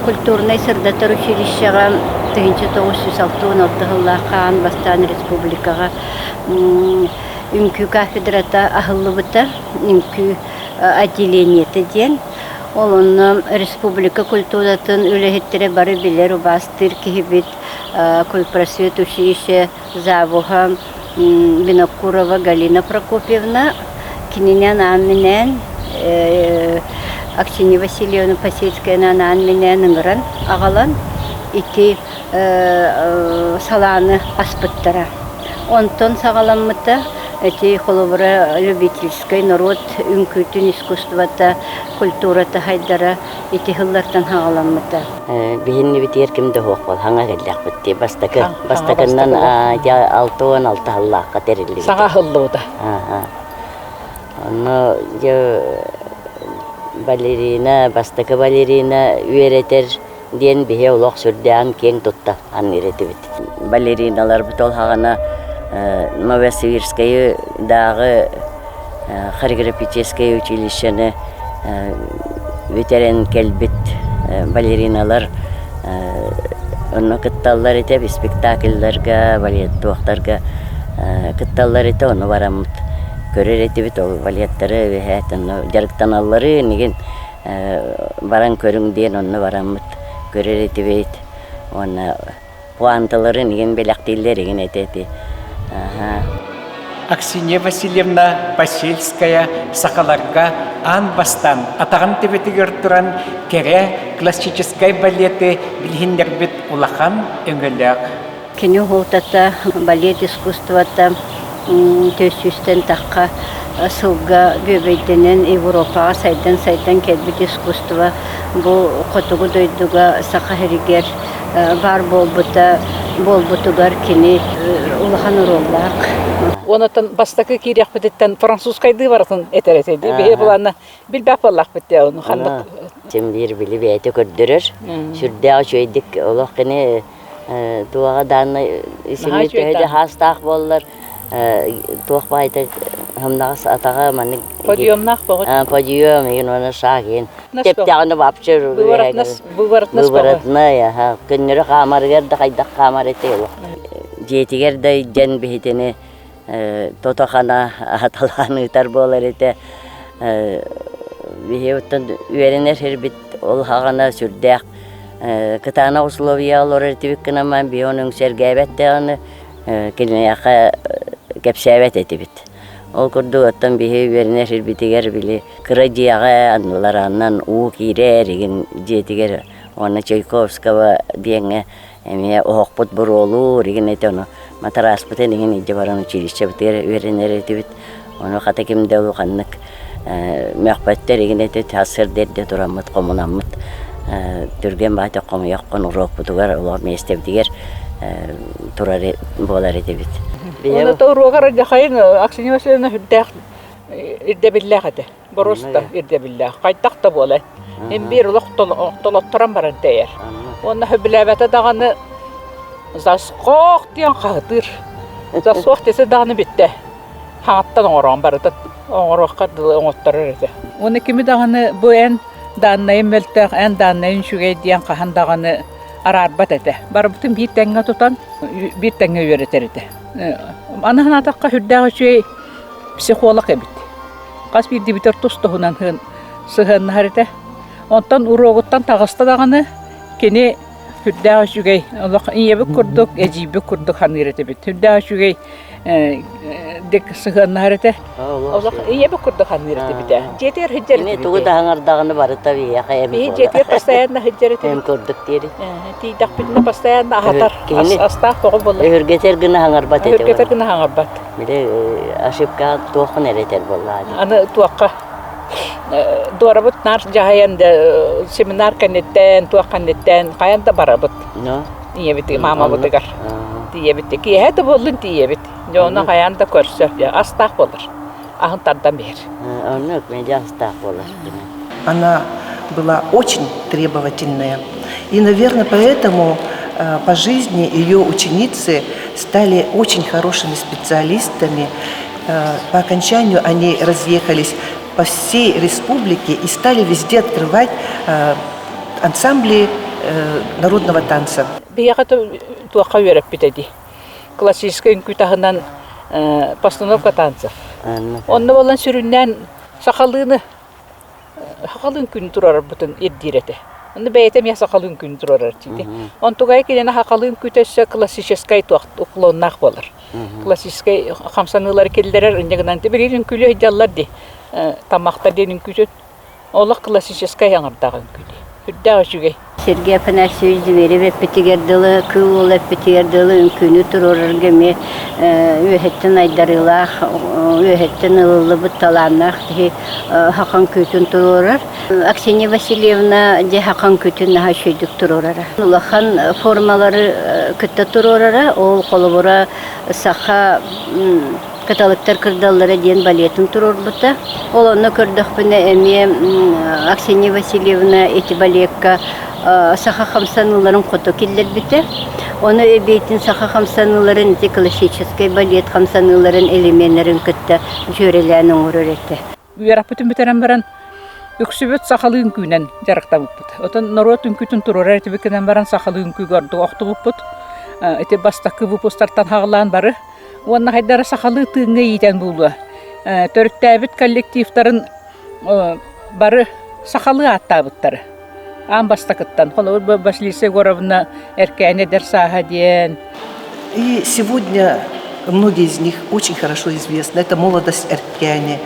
Культурнай сырдатар училищеҕа 1966 сыллаахха аан бастаан республикаҕа үҥкүү кафедрата аһыллыбыта, үҥкүү отделениета диэн. Ол онно республика культуратын үлэһиттэрэ бары билэр, убаастыыр киһибит культпросвет училище завуһа Винокурова Галина Прокопьевна кининэн аан-минээн Аксинья Васильевна Посельскаяны анаан-минээн ыҥыран аҕалан ити салааны аспыттара. Онтон саҕаламмыта ити холобура любительскай норуот үҥкүүтүн искусствота, культурата хайдара ити сыллартан саҕаламмыта. Биһиннибитигэр ким да суох буол хаҥа кэллэхпит дии бастакы бастакынан 66 сыллаахха тэриллибит. Саҥа аһыллыбыта. Онно дьэ балерина, бастакы балерина үөрэтэр диэн биһи олох сүрдээн киэҥ тутта анныыр этибит. Балериналарбыт ол хаҕана Новосибирскайы дааҕы хореографическое училищены бүтэрэн кэлбит балериналар онно кытталлар этэ спектакльларга, балет туохтарга кытталлар этэ ону бараммыт көрөр этибит ол балеттары эбэһээт онно дьарыктаналлары инигин баран көрүҥ диэн онно бараммыт көрөр этибит уонна пуанталарын игин бэлэхтииллэр игин этэ ити Аксинья Васильевна Посельская сахаларга аан бастаан атаҕын төбөтүгэр туран кэрэ классическай балеты билиһиннэрбит улахан өҥөлөөх. Кини уһултата балет искусствота 400-тэн тахха сылга бүөбэйдэнэн Европаҕа сайдан-сайдан кэлбит искусство бу хотугу дойдуга Саха сиригэр баар буолбута буолбутугар кини улахан оруоллаах. Онтон бастакы киириэхпититтэн французскайдыы барытын этэр этэ. Биһи буланна билбэт буоллахпыт дии ону ханнык. Син биир били бэйэтэ көрдөрөр. Сүрдээх үчүгэйдик олох кини туоҕа дааннай исини төһө да хаастаах буоллар туох баайта хымнаҕас атаҕа маннык подъемнаах боҕо подъем игин уонна шаг иин тэптэҕинэ вообще выворотной аха көннөрү хаамарыгар да хайдах хаамар этэ олох дьиэтигэр да илдьэн биһитини тото-хана аһаталаан ыытар буолар этэ биһи оттон үөрэнэр сирбит ол хаҕана сүрдээх кытаанах условия олорор этибит гынан биһи ону үҥсэргээбэт даҕаны киниэхэ кэпсээбэт этибит. Ол курдук оттон биһи үөрэнэр сирбитигэр били кыра дьиэҕэ анныларааннан уу киирэр игин дьиэтигэр уонна Чайковского диэҥҥэ эмиэ оһохпут буруолуур игин этэ ону матарааспытын игин илдьэ баран училищебытыгар үөрэнэр этибит. Ону хата ким да улаханнык мөхпөттөр игин этэ сарсыарда эрдэ тураммыт хомунаммыт түргэн баҕайытык хомуйаххын уруокпутугар олох миэстэбитигэр турар буолар этибит. Оны уруогар дьахайын Аксинья Васильевна үрдээх ирдэбиллээх этэ. Боруоста ирдэбиллээх. Хайдах да буолай. Эн биир олох толотторон баран тэйэр. Уонна сөбүлээбэтэ даҕаны заскок диэн хаһытыыр. Заскок десе даҕаны бүттэ. Хаҥаттан оҥороон барытын оҥоруохха дылы оҥотторор этэ. Уонна кими даҕаны бу эн дааннайын мөлтөх, эн дааннайын үчүгэй диэн хаһан даҕаны араарбат этэ. Барыбытын биир тэҥҥэ тутан, биир тэҥҥэ үөрэтэр этэ. Аны санаатахха сүрдээх үчүгэй психолог эбит. Хас биирдиибитигэр тус-туһунан сыһыаннаһар этэ. Онтон уруогуттан таҕыста даҕаны кини сүрдээх үчүгэй олох ийэбит курдук, эдьиийбит курдук саныыр этибит. Сүрдээх үчүгэй дик сыһыаннаһар этэ. Олох ийэбит курдук саныыр этибит ээ. Дьиэтигэр сылдьар Кини тугу да хаҥардаҕына барыта биһиэхэ эм Биһи дьиэтигэр постоянно сылдьар этибит. Эм курдук диэри. Тиийдэхпитинэ постоянно аһатар. Астаах тоҕо буолар. Өһүргэтэр гына хаҥарбат этэ. Өһүргэтэр гына хаҥарбат. Били ошибка туоххун эрэ этэр буоллаа дии. Аны туохха Дуорабыт наар дьаһайан да семинар кэнниттэн, туох кэнниттэн хайан да барабыт. Ийэбит маамабытыгар тиийэбит. Киэһэ да буоллун тиийэбит. Дьэ ону хайаан да көрсөр. Астаах буолар. Аһын тардан биһэр. Оннук медиа астаах буолар. Она была очень требовательная. И, наверное, поэтому по жизни ее ученицы стали очень хорошими специалистами. По окончанию они разъехались по всей республике и стали везде открывать. ансамбли народного танца. Биһиэхэ туохха үөрэппитэ дии. Классическай үҥкүү таһынан постановка танцев. Онно буолан сүрүннээн сахалыыны сахалыы үҥкүүнү туруорарбытын ирдиир этэ. Онно бэйэтэ эмиэ сахалыы үҥкүүнү туруорар дии. Онтугай кинини сахалыы үҥкүүтэ өссө классическай уклоннаах буолар. Классическай хамсаныылары киллэрэр, инньэ гынан билигин үҥкүүлүү сылдьаллар дии. Тамахтар диэн үҥкүүтүн Олох классическай аҥардаах үҥкүү дии. Үрдээх үчүгэй. Сергей Афанасьевич Зверев эппитигэр дылы, Кыыл уол эппитигэр дылы үҥкүүнү туруорарга эмиэ үөһэттэн айдарыылаах, үөһэттэн ылыллыбыт талааннаах киһи саха үҥкүүтүн туруорар. Аксинья Васильевна дьэ саха үҥкүүтүн наһаа үчүгэйдик туруорара. Улахан формалары кытта туруорара. Ол холобура саха Кыталыктар кырдаллара диэн балетын туруорбута. Ол онно көрдөхпүнэ эмиэ Аксинья Васильевна ити балекка саха хамсаныыларын хото киллэрбитэ. Ону эбиитин саха хамсаныыларын ити классическай балет хамсаныыларын элеменнэрин кытта дьүөрэлээн оҥорор этэ. Үөрэхпитин бүтэрэн баран үксүбүт сахалыы үҥкүүнэн дьарыктаммыппыт. Отон норуот үҥкүүтүн туруорар этибит гынан баран сахалыы үҥкүүгэ ордук охтубуппут. Ити бастакы выпустартан хаҕылаан бары уонна хайдара сахалыы тыыҥҥа иитэн буолуо. Төрүттээбит коллективтарын бары сахалыы ааттаабыттара. Аан бастакыттан. Холобур, Василиса Егоровна Эркээни эдэр сааһа диэн. И сегодня многие из них очень хорошо известны. Это «Молодость Эркээни»,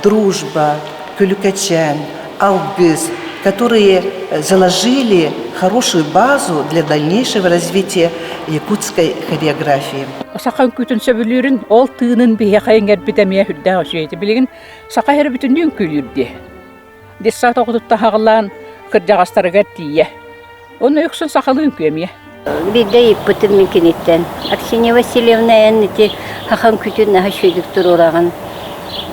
«Дружба», «Көлүкэчээн», «Алгыс», которые заложили хорошую базу для дальнейшего развития якутской хореографии. Саха үҥкүүтүн сөбүлүүрүн, ол тыынын биһиэхэ иҥэрбит эмиэ үрдээх үчүгэй. Билигин саха эрэ бүтүннүү үҥкүүлүүр дии. Детсад оҕотуттан хаҕылаан кырдьаҕастарыгар тиийэ. Онно үксүн сахалыы үҥкүү эмиэ. Биирдэ ыйыппытым мин киниттэн. Аксинья Васильевна эн ити хахан күтүн наһаа үчүгэйдик туруораҕын.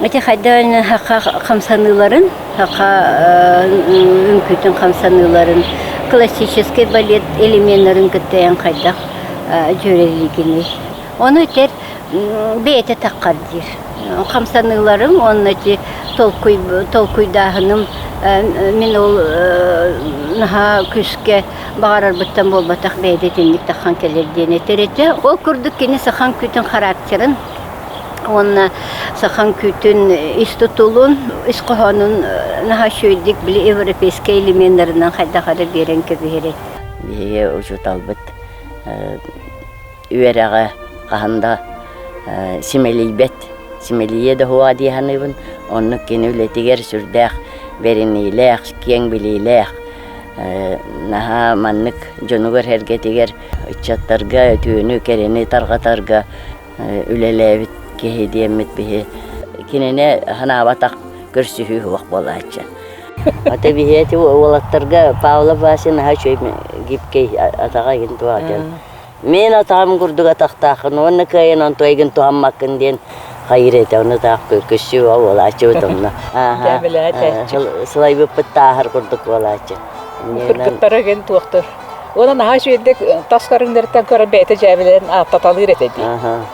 Ити хайдах эн хаха хамсаныыларын, хаха үҥкүүтүн хамсаныыларын, классическай балет элеменнарын кытта эн хайдах дьүөрэлиигиний? Ону этэр бэйэтэ таххар диир. Хамсаныыларым уонна ити толкуй, толкуйдааһыным мин ол наһаа күүскэ баҕарарбыттан буолбатах бэйэтэ итинник таххан кэлэр диэн этэр этэ. Ол курдук кини сахан күүтүн характерын уонна сахан күүтүн ис тутулун, ис хоһоонун наһаа үчүгэйдик били европейскай элеменнарынан хайдах эрэ биэрэн кэбиһэр этэ. Биһиги учууталбыт үөрэҕэ хаһан да симэлийбэт, симэлийиэ да суоҕа дии саныыбын. Оннук кини үлэтигэр сүрдээх бэриниилээх, киэҥ билиилээх, наһаа маннык дьонугар-сэргэтигэр ыччаттарга үтүөнү, кэрэни тарҕатарга үлэлээбит киһи диэммит биһи кинини санаабатах көрсүһүү суох буолааччы. Ата биһи эти уолаттарга Павлов Вася наһаа үчүгэй гибкэй атаҕа игин туһаатын. Мин атаҕым курдук атахтааххын уонна кыайан онту эйгин туһаммаккын диэн хайыр этэ ону таах көссүү буолааччыбыт онно. Сылайбыппыт тааһар курдук буолааччы. Кыргыттара ген туохтар. Уонна наһаа үчүгэйдик тас көрүҥнэриттэн көрөн бэйэтэ дьээбэлэрин ааттаталыыр этэ дии.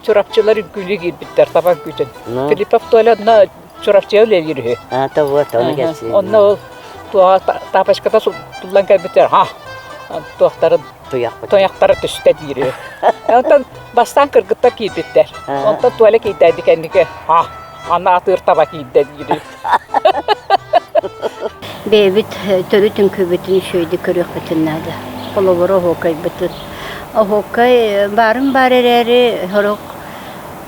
Чурапчылар үҥкүүлүү киирбиттэр табан күүтүн. Филиппов Толя онно Чурапчыга үлэлиир үһү. А, вот, ону кэпсиир. Онно ол туоҕа тапочката туллан кэлбиттэр, ха, туохтарын туйахтара түстэ диир. Онтон бастаан кыргыттар киирбиттэр. Онтон Толя киирдээди кэнники, ха, аны атыыр таба киирдэ диир. Бэйэбит төрүт үҥкүүбүтүн үчүгэйдик көрүөхпүтүн наада. Холобура оһуокайбытын. Оһуокай баарын баар эрээри, сорох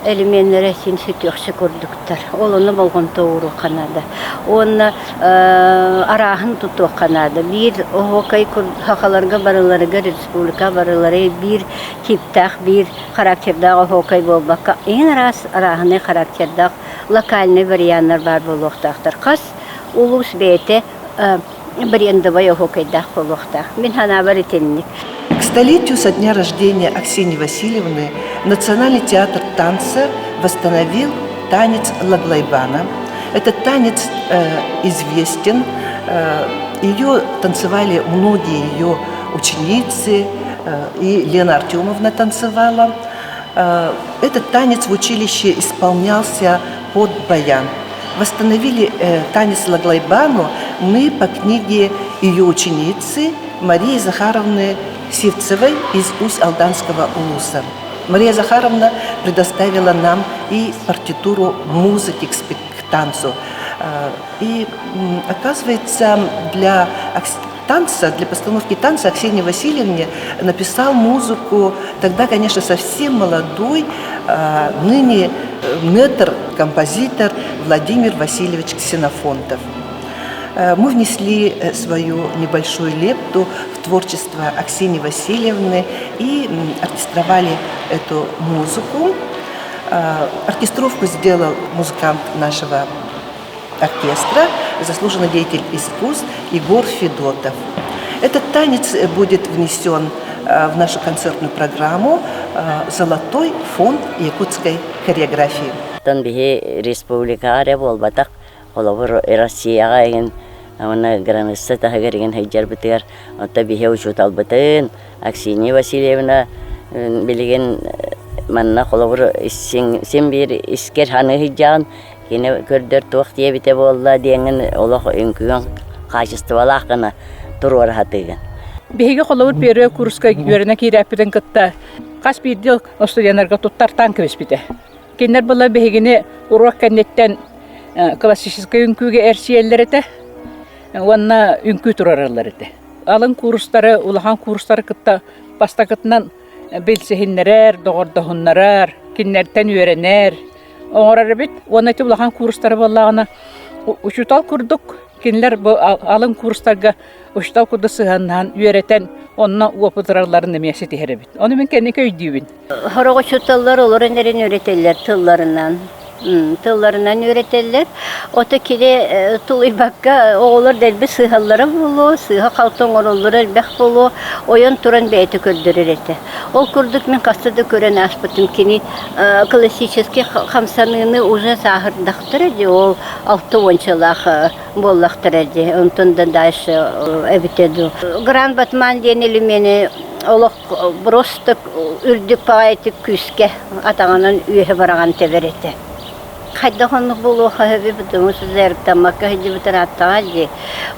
элеменнэрэ син сүтүөхчэ курдуктар. Ол ону болҕомто ууруохха наада. Уонна арааһын тутуохха наада. Биир оһуокай сахаларга барыларыгар, республика барылары биир тииптээх, биир характердаах оһуокай буолбакка, иһин араас арааһынай характердаах локальнай варианнар баар буолуохтаахтар. Хас улуус бэйэтэ брендовай оһуокайдаах буолуохтаах. Мин санаабар итинник. К столетию со дня рождения Аксиньи Васильевны Национальный театр танца восстановил танец Лаглайбана. Этот танец э, известен. Э, ее танцевали многие ее ученицы, э, и Лена Артемовна танцевала. Э, этот танец в училище исполнялся под баян. Восстановили э, танец Лаглайбану мы по книге ее ученицы Марии Захаровны Сивцевой из Усть-Алданского улуса. Мария Захаровна предоставила нам и партитуру музыки к танцу. И оказывается, для танца, для постановки танца Аксинье Васильевне написал музыку тогда, конечно, совсем молодой, ныне мэтр, композитор Владимир Васильевич Ксенофонтов. Мы внесли свою небольшую лепту в творчество Аксиньи Васильевны и оркестровали эту музыку. Оркестровку сделал музыкант нашего оркестра, заслуженный деятель искусств Егор Федотов. Этот танец будет внесен в нашу концертную программу «Золотой фонд якутской хореографии». Оттон биһи республикаҕа эрэ буолбатах, холобур Россияҕа игин уонна граница таһыгар игин сылдьарбытыгар, онто биһи учууталбытын Аксинья Васильевна билигин манна холобур син биир искэр ханыы сылдьаҕын, кини көрдөр туох диэбитэ буолла диэҥҥин олох үҥкүүҥ хаачыстыбалаах гына туруора сатыыгын. Биһиги холобур первый курска үөрэнэ киирээппитин кытта хас биирдии студеннарга туттартаан кэбиспитэ. Кинилэр була биһигини уруок кэнниттэн классическай үҥкүүгэ эрчийэллэр этэ уонна үҥкүү турараллар этэ. Алын курстары, улахан курстары кытта бастакытынан билсиһиннэрэр, доҕордоһуннарар, кинилэртэн үөрэнэр, оҥорор эбит. Уонна ити улахан курстары буоллаҕына учуутал курдук кинилэр бу алын курстарга учуутал курдук сыһыаннаһан үөрэтэн онно уопутуралларын эмиэ ситиһэр эбит. Ону мин кэнники өйдүүбүн. Сорох учууталлар олорон эрэн үөрэтэллэр тылларынан. Тылларынан үөрэтэллэр. Ото кини тулуйбакка оҕолор дэлби сыыһаллара буолуо, сыыһа-халты оҥороллоро элбэх буолуо, ойон туран бэйэтэ көрдөрөр этэ. Ол курдук мин хаста да көрөн ааспытым кини классический хамсаныыны уже сааһырдахтара дии, ол алта уончалаах буоллахтара дии, онтон да дальше эбитэ дуу. Гранд Батман диэн элемени олох просто үрдүк баҕайытык күүскэ атаҕынан үөһэ бараҕан тэбэр этэ. Хайдах оннук буолуохха сөбүй, потому что дьарыктаммакка сылдьыбыт ырааттаҕа дии.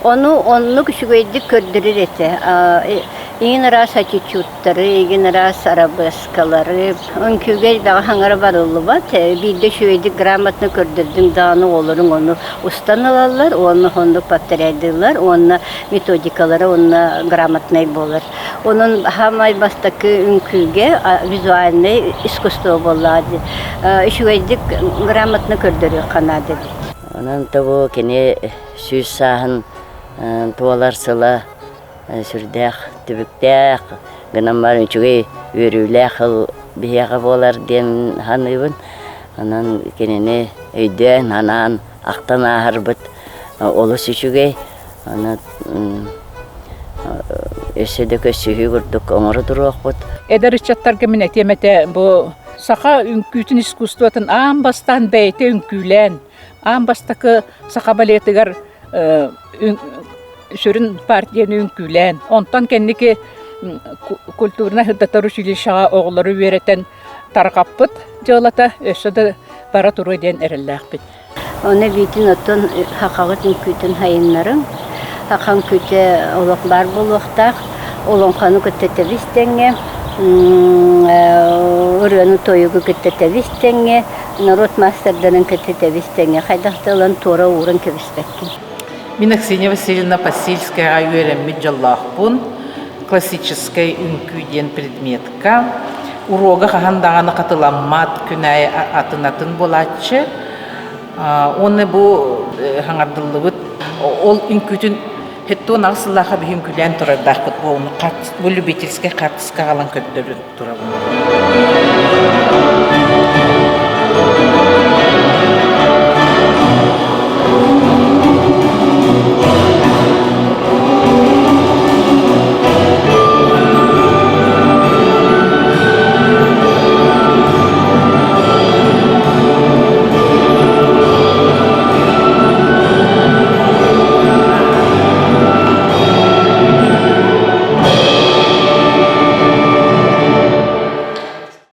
Ону оннук үчүгэйдик көрдөрөр этэ. Игин араас аттитюдтары, игин араас арабыаскалары. Үҥкүүгэ элбэҕи хаҥара барыллыбат. Биирдэ үчүгэйдик грамотно көрдөрдүҥ даҕаны оҕолоруҥ ону устан ылаллар уонна оннук повторяйдыыллар уонна методикалара уонна грамотнай буолар. Онон саамай бастакы үҥкүүгэ визуальнай искусство буоллаҕа дии. Үчүгэйдик грамотно көрдөрүөххэ наада эбит. Онон тобу кини сүүс сааһын туолар сыла сүрдээх түбүктээх, гынан баран үчүгэй үөрүүлээх ыл биһиэхэ буолар диэн саныыбын. Онон кинини өйдөөн, анаан, ахтан ааһарбыт олус үчүгэй. Аны өссө да көрсүһүү курдук оҥоро туруохпут. Эдэр ыччаттарга мин этиэм этэ бу саха үҥкүүтүн искусствотын аан бастаан бэйэтэ үҥкүүлээн, аан бастакы саха балетыгар сүрүн партияны үҥкүүлээн, онтон кэнники культурнай сырдатар училищеҕа оҕолору үөрэтэн тарҕаппыт дьыалата өссө да бара туруо диэн эрэллээхпит. Ону эбиитин оттон сахаҕыт үҥкүүтүн сайыннарыҥ. Саха үҥкүүтэ олох баар буолуохтаах. Олоҥхону кытта тэбис тэҥҥэ, ырыаны-тойугу кытта тэбис тэҥҥэ, норуот маастардарын кытта тэбис тэҥҥэ хайдах да ылан туора ууран кэбиспэккин. Мин Аксинья Васильевна Посельскаяҕа үөрэммит дьоллоохпун. Классическай үҥкүү диэн предметка. Уруога хаһан даҕаны хатыламмат, күн аайы атын-атын буолааччы. Уонна бу хаҥардыллыбыт ол үҥкүүтүн 78 сыллаахха биһи үҥкүүлээн турардаахпыт бу любительскай хаартыскаҕа ылан көрдөрөн турабын.